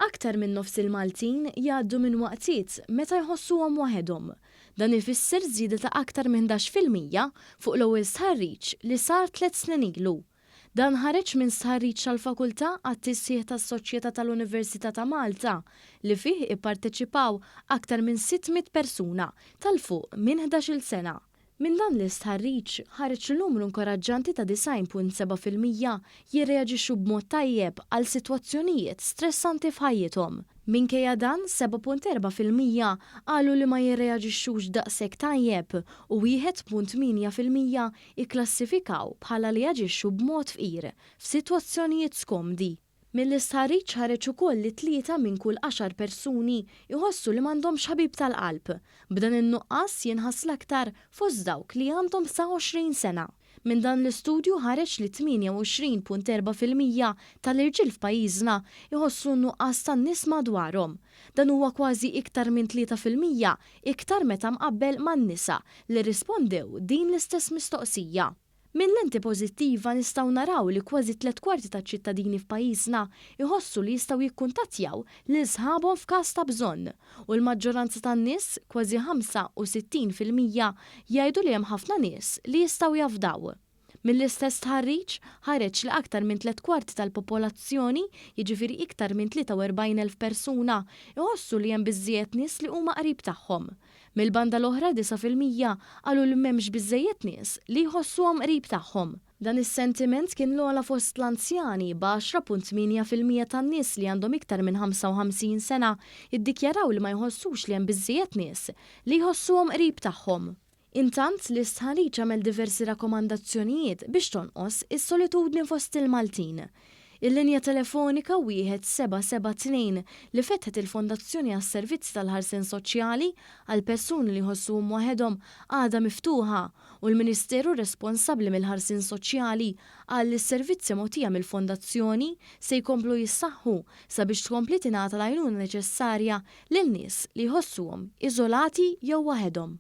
Aktar minn nofs il-Maltin jgħaddu minn waqtiet meta jħossuhom waħedhom. Dan ifisser żieda ta' aktar minn 11% fuq l-ewwel stħarriġ li sar tliet snin ilu. Dan ħareġ minn stħarriġ tal-Fakultà għat-Tisħiħ tas-Soċjetà tal-Università ta' Malta li fih ipparteċipaw aktar minn 600 persuna ta' 'l fuq minn 11-il sena. Minn dan l-istħarriġ ħareġ li numru inkoraġġanti ta' 90.7% jirreaġixxu b'mod tajjeb għal sitwazzjonijiet stressanti f'ħajjithom. Minkejja dan, 7.4% qalu li ma jirreaġixxux daqshekk tajjeb u 1.8% ikklassifikaw bħala li jaġixxu b'mod fqir f'sitwazzjonijiet skomdi. Mill-istħarriġ ħareġ ukoll li tlieta minn kull għaxar persuni jħossu li m'għandhomx ħabib tal-qalb, b'dan in-nuqqas jinħass l-aktar fost dawk li għandhom sa 20 sena. Minn dan l-istudju ħareġ li 28.4% tal-irġiel f'pajjiżna jħossu n-nuqqas tan-nies madwarhom. Dan huwa kważi iktar minn 3% iktar meta mqabbel man-nisa li rrispondew din l-istess mistoqsija. Minn lenti pożittiva nistgħu naraw li kważi tliet kwarti taċ-ċittadini f'pajjiżna jħossu li jistgħu jikkuntattjaw lil sħabhom f'każ ta' bżonn u l-maġġoranza tan-nies, kważi 65%, jgħidu li hemm ħafna nies li jistgħu jafdaw. Mill-istess stħarriġ ħareġ li aktar minn tliet kwarti tal-popolazzjoni, jiġifieri iktar minn 43,000 persuna, iħossu li hemm biżżejjed nies li huma qrib tagħhom. Mill-banda l-oħra 9% qalu li m'hemmx biżżejjed nies li jħossuhom qrib tagħhom. Dan is-sentiment kien l-ogħla fost l-anzjani, b'10.8% tan-nies li għandhom iktar minn 55 sena ddikjaraw li ma jħossux li hemm biżżejjed nies li jħossuhom qrib tagħhom. Intant, l-istħarriġ għamel diversi rakkomandazzjonijiet biex tonqos is-solitudni fost il-Maltin. Il-linja telefonika 1772 li fetħet il-Fondazzjoni għas-Servizzi tal-Ħarsien Soċjali għal persuni li jħossuhom waħedhom għadha miftuħa u l-Ministeru responsabbli mill-ħarsien soċjali qal li s-servizzi mogħtija mill-Fondazzjoni se jkomplu jissaħħu sabiex tkompli tingħata l-għajnuna neċessarja lil nies li jħossuhom iżolati jew waħedhom.